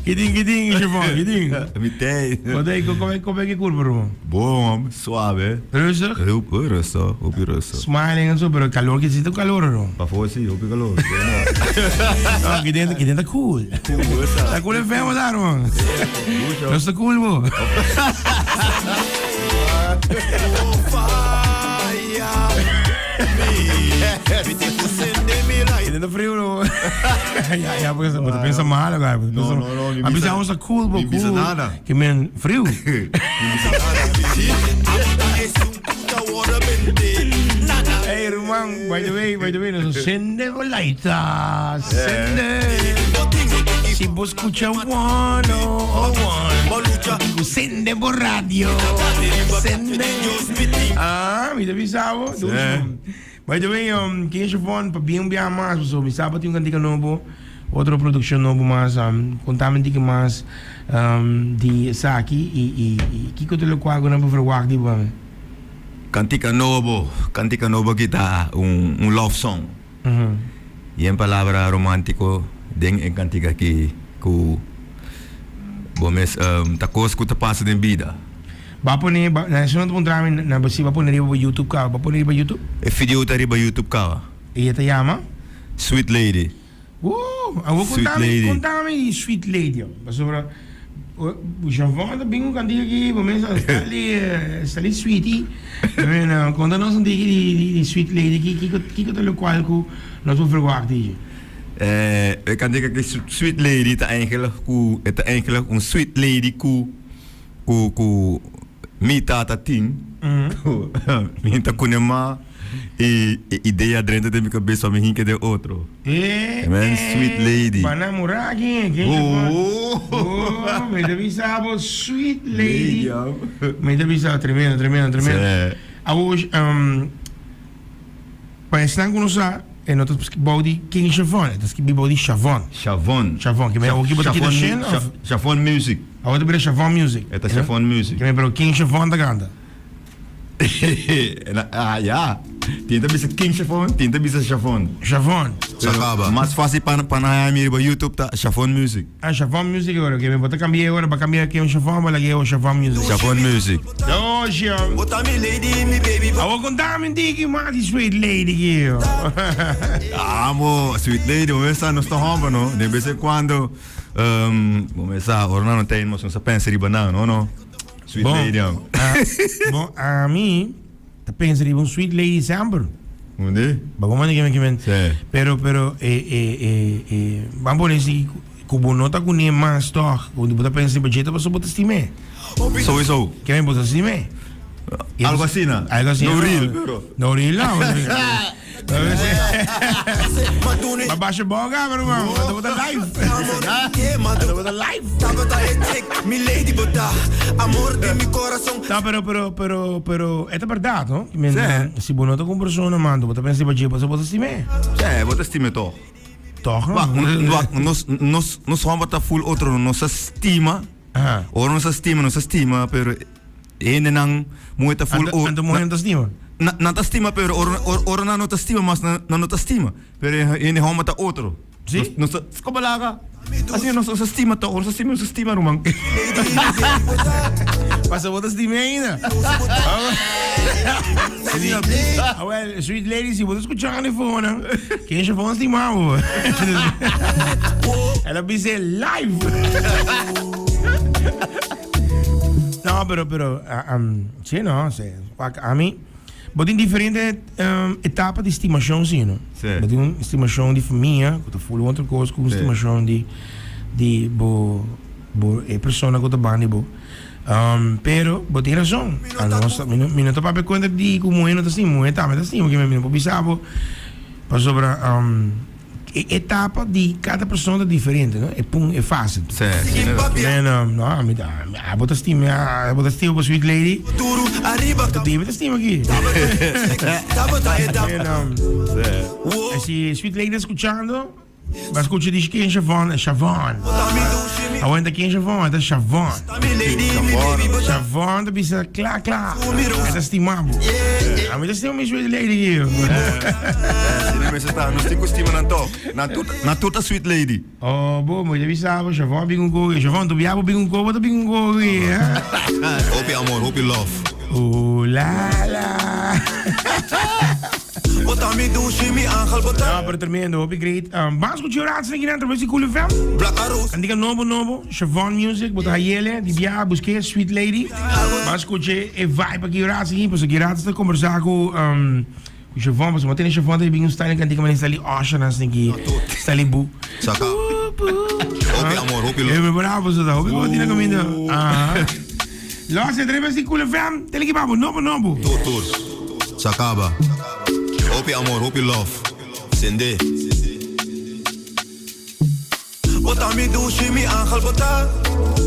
Kitin, kitin, Chevon, kitin. Mi tei. Wat hey, kom, kom ik curva, Roman? Bom, suave. Rustig? Heel rustig, hopi rustig. Smiling en zo, pero calor, que zit ook calor, Roman. Pafó sí, hopi calor. No, kitin, kitin ta cool. Ta cool FM daar, man. Dat is te cool, bo. Kitin ta frio, no. Ja, ja, porque bo ta pensa malo, guy. Bo ta pensa- No, no, no, mi A bisa- bisa ons ta cool, bo, mi bisa cool. nada. Que men frio. Hey, Roman, by the way, by the way, nos sende bolaita, sende. Si bo escucha one oh one, sende bo radio, sende. Ah, mi ta bisa bo, Sí. By the way, um, King Chevon, pabien un biaha mas, paso mi sa bo tin un kantika nobo, otro produccion nobo mas, um, contame un tiki mas um, di esaki y, y, y kiko ta locual cu nan por verwacht di bo? Kantika nobo, kantika nobo aki ta un, un love song. Y en palabra romántico den e kantika aki cu bo mes um, ta cos cu ta pasa den bida. Ba pone, ba, na eso no ta puntra mi, na si ba pone riba bo YouTube caba, ba pone riba YouTube? E video ta riba YouTube caba. Y e ta yama? Sweet Lady. Awor Sweet contami, Lady. contami di Sweet Lady. Pasobra, Javon ta bin cu cantica aki, bo mesa sta li, sta li sweetie. Men, conta nos un tiki di, di, di Sweet Lady, ki, kiko, kiko ta locual cu nos por verwacht di dje? E cantica aki Sweet Lady ta eigenlijk cu, e ta eigenlijk un sweet lady cu Ku ku mi tata tin ku mi ta kune ma e e idea drenta den mi kabes pa mi hinka den otro. E Men sweet lady. Ba namorá ken ken Oh. Oh, mi ta bisa bo sweet lady. Lady, ja. Mi ta bisa tremendo, tremendo, tremendo. Sí. Awor, Pa esnan ku no sa, e no ta skibi bou di King Shavon, e ta skibi bou di Shavon. Shavon. Shavon, ke men awor ki bo ta kita shen of? Shavon Music. Awor ta bira Shavon Music. E ta Shavon Music. Ke men pero King Shavon ta kanta. Ah ya. Tin ta bisa King Shavon, tin ta bisa Shavon. Shavon. Pero mas fácil pa pa nan haña mi riba YouTube ta Shavon Music. Ah, Shavon Music awor, ke men bo ta kambia awor, bo a kambia King Shavon, bo a laga Shavon Music. Shavon Music. Ocean. Awor contame un tiki mas di Sweet Lady ki. Amo, Sweet Lady, bo mesa nos ta homber no. De vez en cuando, um, bo mesa, ora nan no ten, nos sa pensa riba nan, no no. Sweet Bon, Lady, am. ah, bon, a mi ta pensa riba un Sweet Lady semper. Unde? Ba como ki men ki men. Sí. Pero pero eh eh eh eh ban pone si ku bo no ta kuné mas toch, ku bo ta pensa riba dje ta pasobra bo ta stim'é. Sowieso. Ke men bo ta stim'é. Algo asina. Algo asina. No real, pero. No real, no. Ma basha boga, pero man. Bo ta live. Bo ta live. No, pero, pero, pero, pero, e ta berdad, no? Men, Sí. Si bo no ta ku un persona, man, bo ta pensa riba dje, bo ta stim'é. Sí, bo ta stim'é toch. Toch, no? Wak, wak, nos, nos, nos homber ta full otro, nos a stima. Aha. Ora nos a stima, nos a stima, pero hendenan muhe ta full Anto, anto muhe no ta stima? Na, nan ta stima, pero ora, ora, ora nan no ta stima mas, nan, nan no ta stima. Pero hende homber ta otro. Sí? Nos, nos ta, como laga? Asina nos, nos a stima toch, nos a stima, nos a stima, ruman. Pasa bo ta stima ainda. Ah, well, sweet lady, si bo ta escuchando e fonan, ken Shavon stima bo? El a bisa live. No, pero, pero, ah, um, sí, no, sí. Wak, a mi, bo tin diferente um, etapa di stimacion, sí, no? Sí. Bo tin un stimacion di famia, ku ta full otro kos ku un Sí. stimacion di, di bo, bo, e persona ku ta banda di bo. Um, pero, bo tin razon. A nos, mi no, mi no ta papia kontra di ku muhe no ta stima, muhe tambe ta stima, mi no por bisa bo pasobra, um, e etapa di kada persona ta diferente, no? E pun, e fase. Sí, sí, no. Men, um, no, mi ta, abo ta stima, abo ta stima bo sweet lady. Ta debe ta stima aki. Men, um, Sí. si sweet lady ta escuchando. Ba scucha di ken Shavon, Shavon. Awor ta ken Shavon, ta Shavon. Shavon ta bisa kla kla. E ta stima bo. A mi ta stima mi sweet lady hier. Si na mester ta, nos tin ku stima nan tòg. Nan tur, nan tur ta sweet lady. Oh, bo, mo ta bisa bo, Shavon bin un koe. Shavon, tu bia bo bin un koe, bo ta bin un koe, eh? Hopi amor, hopi love. Oh la la. Bo ta mi dushi, mi angel bo ta. No, pero tremendo, hopi great. Um, ban scucha un rato aquí a través di Cool FM. Blaka roos. Andica nobo nobo, Shavon Music, bo ta hayele, di bia, busque Sweet Lady. Ban scucha e vibe aki un rato aquí, pasobra aki rato ta conversa cu um, cu Shavon, pasobra bo tene Shavon ta bin un style cantica manera style Usher asina aki, style bu. Saka. Hopi amor, hopi love. Eh, bravo, so ta hopi bo tina caminda. Ah. Los a traves di Cool FM, tele ki babo, nobo nobo. Tur tur sa kaba. Hopi amor, hopi love. Sende. Bo ta mi dushi, mi angel bo ta.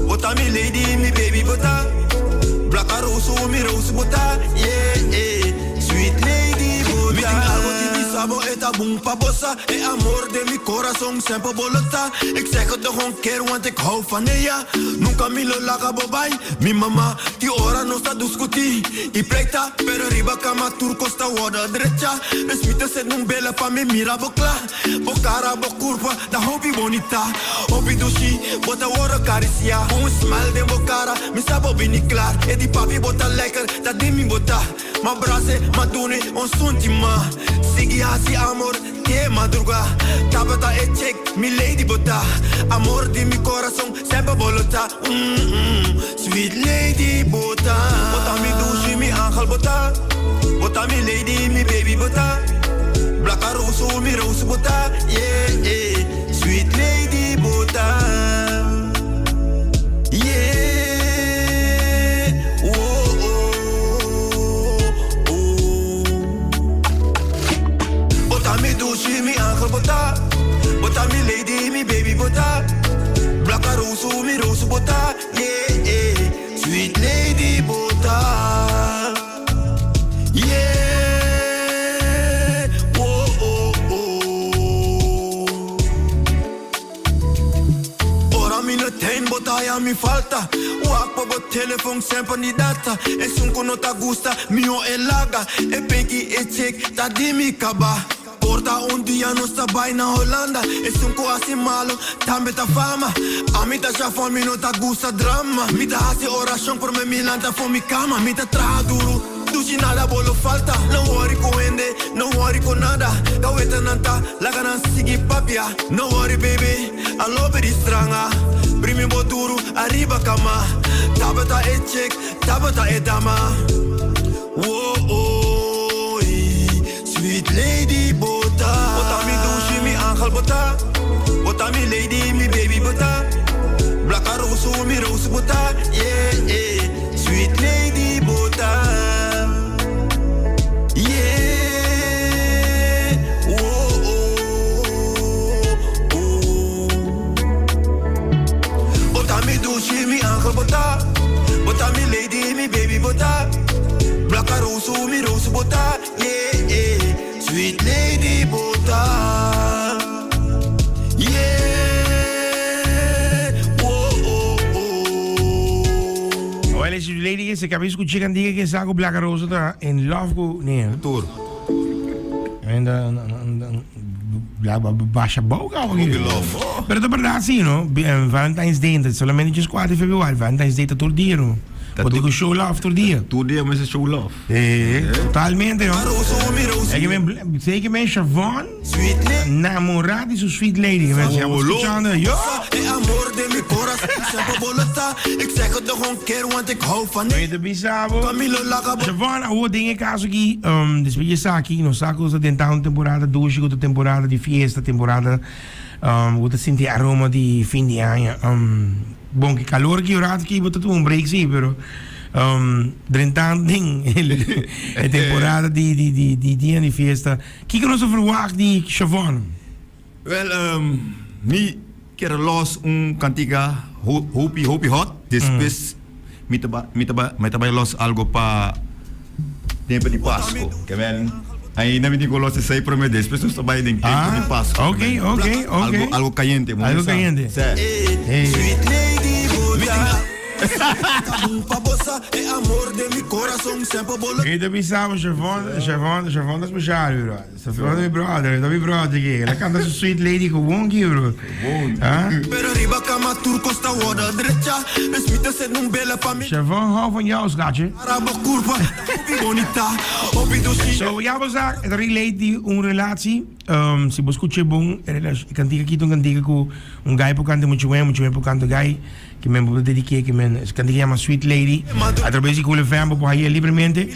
Bo ta mi lady, mi baby bo ta. Blaka roos, mi roos bo ta. Yeah, eh. Sweet lady bo ta. Mi tin algo di bisa bo, e ta bon pa bo sa. E amor den mi corazon semper bo lo ta. Ik zeg het nog een keer, want ik hou van e, ja. Nunca mi lo laga bo bai, mi mama. Tin ora nos ta discuti y pleita, pero riba cama tur cos ta wordo drecha. Dus mi ta sent un bela pa mi mira bo cla. Bo cara, bo curpa ta hopi bonita, hopi dushi, bo ta wordo caricia. Cu un smile den bo cara, mi sa bo bini klaar. E di papi bo ta lekker, ta den mi bo ta. Ma brase, ma dune un sunti ma sigui hasi amor te madruga. Tabata e chick, mi lady bo ta. Amor di mi corazon, semper bo lo ta. Mm, sweet lady bo ta. Bo ta mi dushi, mi angel bo ta. Bo ta mi lady, mi baby bo ta. Blaka roos, mi roos bo ta. Yeah, yeah. Sweet lady bo ta. Yeah, oh, oh, oh. Bo ta mi dushi, mi angel bo ta. Bo ta mi lady, mi baby bo ta. Blaka roos, mi roos bo ta. Yeah, yeah. Sweet lady bo ta. Yeah, oh, oh, oh. Ora mi no ten bo ta haya mi falta. Wak pa bo telefon semper ni data. Esun ku no ta gusta, mihó e laga. E penki e chick ta di mi kaba. Por ta un dia nos ta bai na Holanda. Esun ku hasi malo tambe ta fama. Ami ta shafon mi no ta gusta drama. Mi ta hasi orashon prome mi lanta for mi kama. Mi ta traha duru, dushi nada bo lo falta. No worry ku hende, no worry ku nada. Kaweta nan ta laga nan sigui papia. No worry baby, a lobe di stranga. Primi bo duru ariba kama. Tabata e chick, tabata e dama. Woah, sweet lady bo ta. Bo ta mi dushi, mi angel bo ta. Bo ta mi lady, mi baby bo ta. Blaka roos, mi roos bo ta. Yeah, yeah. Sweet lady bo ta. Yeah, oh, oh, oh. Bo ta mi dushi, mi angel bo ta. Bo ta mi lady, mi baby bo ta. Blaka roos, mi roos bo ta. Yeah, yeah. Sweet lady bo ta. Yeah, oh, oh, oh. Well, sweet lady ke se kabi skucha kandiga ke sa ku Blaka Rosa ta in love ku Neil. Tur. En dan basha bou ka Hopi love. Pero ta berdad si, no? Valentine's Day, solamente djes 4 di februari, Valentine's Day ta tur dia, no? Bo tin ku show love tur dia. Tur dia mester show love. Eh, totalmente, no? E ke men, sei ke men Shavon namorá di su sweet lady. Ke men si abo escuchando, yo! E amor den mi corazon semper bo lo ta. Ik zeg het nog een keer, want ik hou van Mi ta bisa bo. Pa mi lo laga bo. Shavon, awor den e caso aki, um, despues di esaki, nos sa ku ta den ta un temporada dushi, ku ta temporada di fiesta, temporada, um, ku ta sinti e aroma di fin di aña. Um, bon, ki calor ki un rato ki bo ta tuma un break si, pero um, drentando den e temporada di, di, di, di dia di fiesta, kiko nos ta verwacht di Shavon? Wel, um, mi kier los un cantica hopi, hopi hot. Despues mi ta ba, mi ta ba, mi ta bai los algo pa tempo di Pasco. Ke men. Ainda mi tin ku los esei promé, despues nos ta bai den tempu di Pasku. Ok, ok, ok. Algo, algo kayente. bo Algo sa. kayente. Sí. Hey. Sweet lady bota. Pa bosa e amor de mi corazón sempre bolo. Ik ta bisa bo, Chevon, Chevon, Chevon ta special, bro. Chevon ta mi brother, ta mi brother aki. El a kanta su Sweet Lady gewoon aki, bro. Gewoon. Ah? Pero riba kama tur kos ta wordo drecha. Dus mi ta zet un bela pa mi. Chevon hou van jou, schatje. Ara bo kurpa, hopi bonita, hopi dushi. So, ya bo sa, e ta relate di un relatie. Si bo scucha e bon, e relatie, e cantica aki ta un cantica cu un guy por canta mucho wen, mucho wen por canta guy. Ki men por dedique, ki men, e cantica yama Sweet Lady. A traves di Cool FM bo por haya libremente.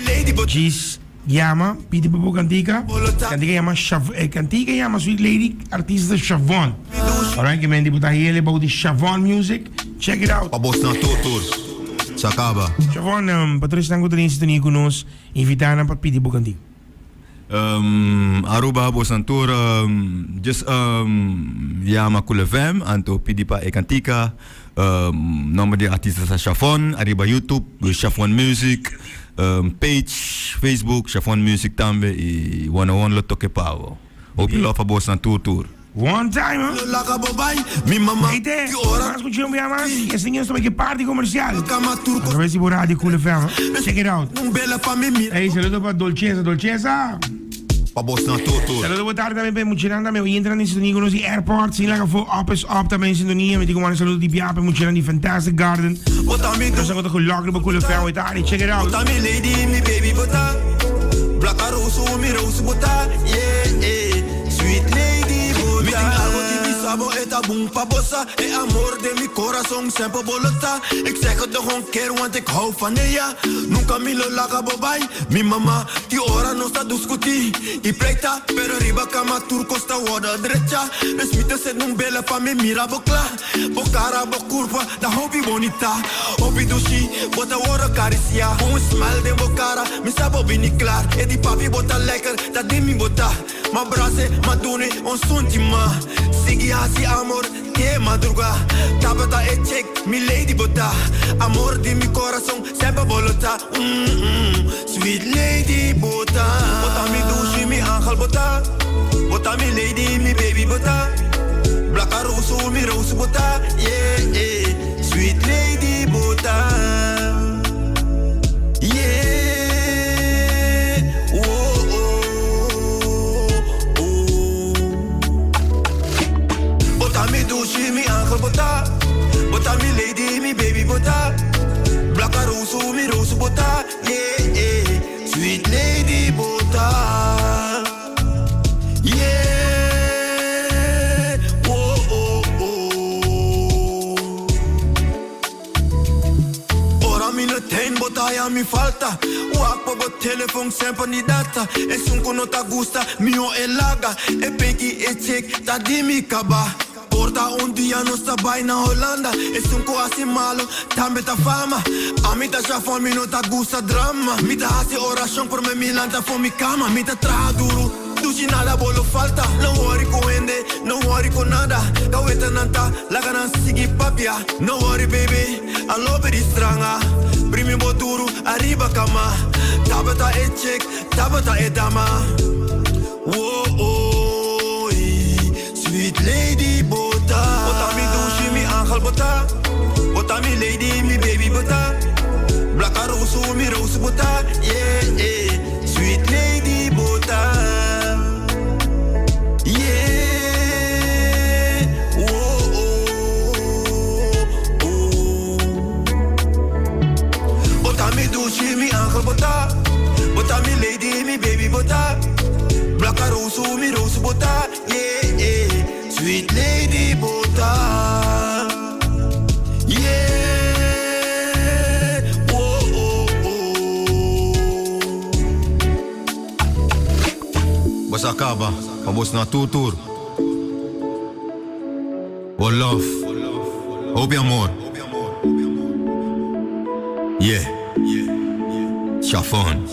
Djis yama, pidi pa bo cantica. Cantica yama Shav, e cantica yama Sweet Lady, artista ta Shavon. Alright, ki men di bo ta hay'el bou di Shavon Music. Check it out. Pa bos na tur tur sa kaba. Shavon, pa tur esnan ku ta den sintonia ku nos, invitá nan pa pidi bo kantika. Aruba bos nan tur just yama Cool FM anto pidi pa e kantika. Nomber di artista ta Shavon ariba YouTube Shavon Music page Facebook Shavon Music tambe y one on one lo toke pa bo. Hopi love pa bos nan tur tur. One time huh? Lo laga bo bai, mi mama. Ey te, Ki ora mas cu un bia mas, y esaki nos ta bay ki party comercial. Kama tur A través di bo radio Cool FM, huh? Check it out. Un bela pa mi mira. Ey, saludo pa Dolceza, Dolceza. Pa bos na tur tur. Saludo bo tarde tambe pa e muchanan tambe oyentenan den sintonia cu nos di airport. Sin laga afo, up is up tambe den sintonia. Mi tin cu manda saludo di bia pa e muchanan di Fantastic Garden. Bo ta mi Nos a conta cu lok riba Cool FM hoy tarde. Check it out. Bo ta mi lady, mi baby bo ta. Blaka roos mi roos bo ta. Yeah, eh. Sweet lady bo ta. Mi tin algo di bisa bo, e ta bon pa bo sa. E amor den mi corazon semper bo lo ta. Ik zeg het nog een keer, want ik hou van e ja. Nunca mi lo laga bo bai, mi mama. Ki ora nos ta discuti y pleita, pero riba cama tur cos ta wordo drecha. Dus mi ta sent un bela pa mi mira bo cla. Bo cara, bo curpa ta hopi bonita, hopi dushi, bo ta wordo caricia. Cu un smile den bo cara, mi sa bo bini klaar. E di papi bo ta lekker, ta den mi bo ta. Ma brase, ma dune un sunchi ma sigui hasi amor te madruga. Tabata e chick, mi lady bo ta. Amor di mi corazon, semper bo lo ta. Mm, sweet lady bo ta. Bo ta mi dushi, mi angel bo ta. Bo ta mi lady, mi baby bo ta. Blaka roos, mi roos bo ta. Yeah, yeah. Sweet lady bo ta. Yeah, oh, oh, oh. Bo ta mi dushi, mi angel bo ta. Bo ta mi lady, mi baby bo ta. Blaka roos, mi roos bo ta. Yeah, yeah. Sweet lady bo ta. Yeah, oh, oh, oh. Ora mi no ten bo ta haya mi falta. Wak pa bo telefon semper ni data. Esun ku no ta gusta, mihó e laga. E pinky e chick ta di mi kaba. Por ta un dia nos ta bai na Holanda. Esun ku hasi malo tambe ta fama. Ami ta shafon mi no ta gusta drama. Mi ta hasi orashon prome mi lanta for mi kama. Mi ta traha duru, dushi nada bo lo falta. No worry ku hende, no worry ku nada. Kaweta nan ta laga nan sigui papia. No worry baby, a lobe di stranga. Primi bo duru ariba kama. Tabata e chick, tabata e dama. Wo oh, sweet lady bo ta. Bo ta mi dushi, mi angel bo ta. Bo ta mi lady, mi baby bo ta. Blaka roos, mi roos bo ta. Yeah, yeah. Sweet lady bo ta. Yeah, oh, oh, oh. Bo ta mi dushi, mi angel bo ta. Bo ta mi lady, mi baby bo ta. Blaka roos, mi roos bo ta. Yeah, yeah. Sweet lady bo ta. Yeah, oh, oh, oh. Bos a kaba pa bos na tur tur. Bo love, hopi amor. Yeah, Shafon.